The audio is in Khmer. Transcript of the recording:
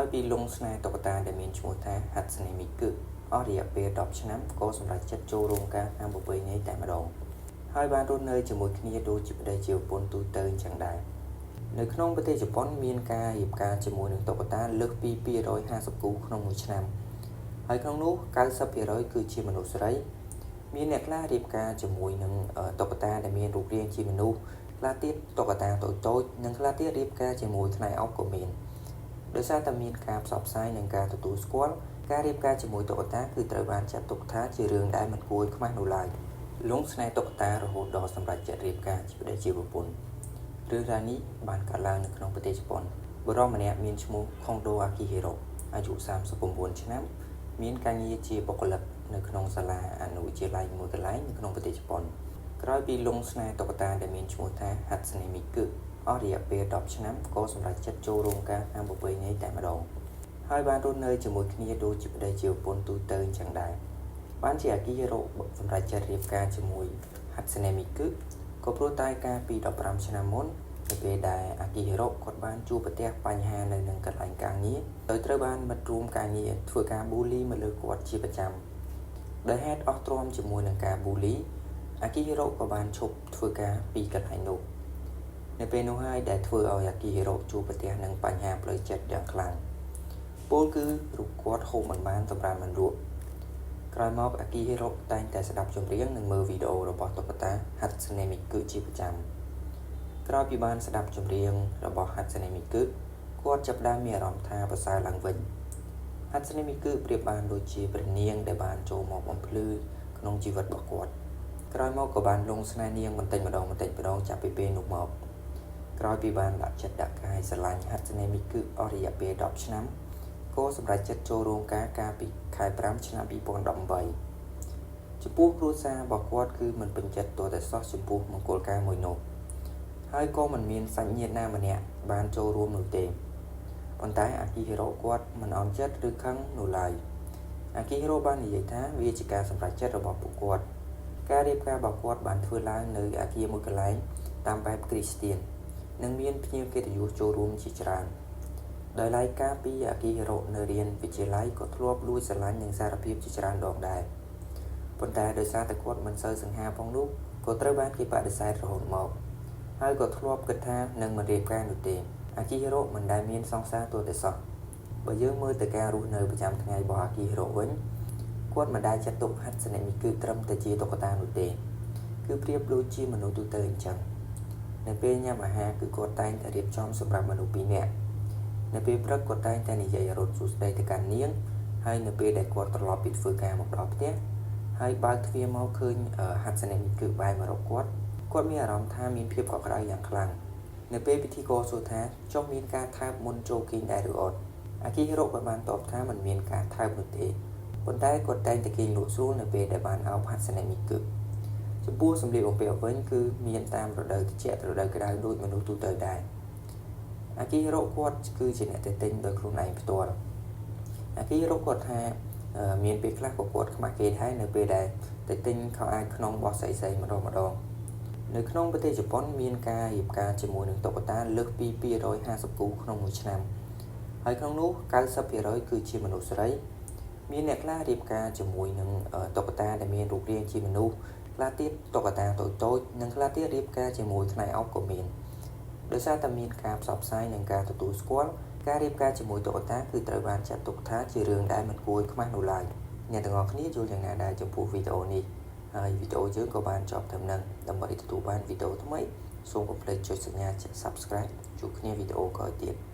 យពីលង់ស្នេហ៍តុក្កតាដែលមានឈ្មោះថាហាត់ស្នេមីគឹអស់រយៈពេល10ឆ្នាំក៏សម្រេចចិត្តចូលរោងការតាមប្រពៃណីតែម្ដងហើយបានរស់នៅជាមួយគ្នាដូចជាប្តីជាប្រពន្ធទូទៅអញ្ចឹងដែរនៅក្នុងប្រទេសជប៉ុនមានការរៀបការជាមួយនឹងតុក្កតាលើសពី250គូក្នុងមួយឆ្នាំហើយក្នុងនោះ90%គឺជាមនុស្សស្រីមានអ្នកខ្លះរៀបការជាមួយនឹងតុក្កតាដែលមានរូបរាងជាមនុស្សខ្លះទៀតតុក្កតាតូចៗនិងខ្លះទៀតរៀបការជាមួយខ្នែអប់ក៏មានដោយសារតែមានការផ្សព្វផ្សាយនិងការទទួលស្គាល់ការរៀបការជាមួយតុក្កតាគឺត្រូវបានចាត់ទុកថាជារឿងដែលមិនគួរឲ្យខ្មាស់នោះឡើយលង់ស្នេហ៍តុក្កតារហូតដល់សម្រេចចិត្តរៀបការជាប្តីជាប្រពន្ធរឿងរ៉ាវនេះបានកើតឡើងនៅក្នុងប្រទេសជប៉ុនបុរសម្នាក់មានឈ្មោះខុងដូអាគីហេរ៉ូអាយុ39ឆ្នាំមានការងារជាបុគ្គលិកនៅក្នុងសាលាអនុវិទ្យាល័យមួយកន្លែងនៅក្នុងប្រទេសជប៉ុនក្រោយពីលង់ស្នេហ៍តុក្កតាដែលមានឈ្មោះថាហាត់ស្នេមីគឹអស់រយៈពេល10ឆ្នាំក៏សម្រេចចិត្តចូលរោងការតាមប្រពៃណីតែម្ដងហើយបានរស់នៅជាមួយគ្នាដូចជាប្តីជាប្រពន្ធទូទៅអញ្ចឹងដែរបានជាអាគីហេរ៉ូសម្រេចចិត្តរៀបការជាមួយហាត់ស្នេមីគឹក៏ព្រោះតែកាលពី15ឆ្នាំមុននៅពេលដែលអាគីហេរ៉ូគាត់បានជួបប្រទះបញ្ហានៅនឹងកន្លែងការងារដោយត្រូវបានមិត្តរួមការងារធ្វើការប៊ូលីមកលើគាត់ជាប្រចាំដោយហេតុអស់ទ្រាំជាមួយនឹងការប៊ូលីអាគីហេរ៉ូក៏បានឈប់ធ្វើការពីកន្លែងនោះនៅពេលនោះហើយដែលធ្វើឲ្យអាគីហេរ៉ូជួបប្រទះនឹងបញ្ហាផ្លូវចិត្តយ៉ាងខ្លាំងពោលគឺរូបគាត់ហូបមិនបានសម្រាប់មិនលក់ក្រោយមកអាគីហេរ៉ូតែងតែស្ដាប់ចម្រៀងនិងមើលវីដេអូរបស់តុក្កតាហាត់ស្នេមីគឹជាប្រចាំក្រោយពីបានស្ដាប់ចម្រៀងរបស់ហាត់ស្នេមីគឹគាត់ចាប់ផ្ដើមមានអារម្មណ៍ថាប្រសើរឡើងវិញហាត់ស្នេមីគឹប្រៀបបានដូចជាព្រះនាងដែលបានចូលមកបំភ្លឺក្នុងជីវិតរបស់គាត់ក្រោយមកក៏បានលង់ស្នេហ៍នាងបន្តិចម្ដងបន្តិចម្ដងចាប់ពីពេលនោះមកក្រោយពីបានដាក់ចិត្តដាក់កាយស្រឡាញ់ហាត់ស្នេមីគឹអស់រយៈពេល10ឆ្នាំក៏សម្រេចចិត្តចូលរោងការកាលពីខែ5ឆ្នាំ2018ចំពោះគ្រួសាររបស់គាត់គឺមិនពេញចិត្តទាល់តែសោះចំពោះមង្គលការមួយនោះហើយក៏មិនមានសាច់ញាតិណាម្នាក់បានចូលរួមនោះទេប៉ុន្តែអាគីហេរ៉ូគាត់មិនអន់ចិត្តឬខឹងនោះឡើយអាគីហេរ៉ូបាននិយាយថាវាជាការសម្រេចចិត្តរបស់ពួកគាត់ការរៀបការរបស់គាត់បានធ្វើឡើងនៅអាគារមួយកន្លែងតាមបែបគ្រីស្ទៀននិងមានភ្ញៀវកិត្តិយសចូលរួមជាច្រើនដោយឡែកកាលពីអាគីហេរ៉ូនៅរៀនវិទ្យាល័យក៏ធ្លាប់លួចស្រឡាញ់និងសារភាពជាច្រើនដងដែរប៉ុន្តែដោយសារតែគាត់មិនសូវសង្ហាផងនោះក៏ត្រូវបានគេបដិសេធរហូតមកហើយក៏ធ្លាប់គិតថានឹងមិនរៀបការនោះទេអាគីហេរ៉ូមិនដែលមានសង្សារទាល់តែសោះបើយើងមើលទៅការរស់នៅប្រចាំថ្ងៃរបស់អាគីហេរ៉ូវិញគាត់មិនដែលចាត់ទុកហាត់សនិមីគឺត្រឹមតែជាតុក្កតានោះទេគឺប្រៀបដូចជាមនុស្សទូទៅអញ្ចឹងនៅពេលញ៉ាំអាហារគឺគាត់តែងតែរៀបចំសម្រាប់មនុស្សពីរនាក់នៅពេលព្រឹកគាត់តែងតែនិយាយអរុណសួស្តីទៅកាន់នាងហើយនៅពេលដែលគាត់ត្រឡប់ពីធ្វើការមកដល់ផ្ទះហើយបើកទ្វារមកឃើញហាត់សនិមីគឺបែរមករកគាត់គាត់មានអារម្មណ៍ថាមានភាពកក់ក្ដៅយ៉ាងខ្លាំងនៅពេលពិធីករសួរថាចុះមានការថើបមុនចូលគេងដែរឬអត់អាគីហេរ៉ូក៏បានតបថាមិនមានការថើបនោះទេប៉ុន្តែគាត់តែងតែគេងលក់ស្រួលនៅពេលដែលបានអោបហាត់សនិមីគឺចំពោះសម្លៀកបំពាក់វិញគឺមានតាមរដូវត្រជាក់រដូវក្តៅដូចមនុស្សទូទៅដែរអាគីហេរ៉ូគាត់គឺជាអ្នកទៅទិញដោយខ្លួនឯងផ្ទាល់អាគីហេរ៉ូគាត់ថាមានពេលខ្លះក៏គាត់ខ្មាស់គេដែរនៅពេលដែលទៅទិញខោអាវក្នុងរបស់ស្រីៗម្ដងម្ដងនៅក្នុងប្រទេសជប៉ុនមានការរៀបការជាមួយនឹងតុក្កតាលើសពី250គូក្នុងមួយឆ្នាំហើយក្នុងនោះ90%គឺជាមនុស្សស្រីមានអ្នកខ្លះរៀបការជាមួយនឹងតុក្កតាដែលមានរូបរាងជាមនុស្សខ្លះទៀតតុក្កតាតូចៗនិងខ្លះទៀតរៀបការជាមួយខ្នែអប់ក៏មានដោយសារតែមានការផ្សព្វផ្សាយនិងការទទួលស្គាល់ការរៀបការជាមួយតុក្កតាគឺត្រូវបានចាត់ទុកថាជារឿងដែលមិនគួរឲ្យខ្មាស់នោះឡើយអ្នកទាំងអស់គ្នាយល់យ៉ាងណាដែរចំពោះវីដេអូនេះហើយវីដេអូយើងក៏បានចប់ត្រឹមហ្នឹងដើម្បីទទួលបានវីដេអូថ្មីសូមកុំភ្លេចចុចសញ្ញា Subscribe ជួបគ្នាវីដេអូក្រោយទៀត។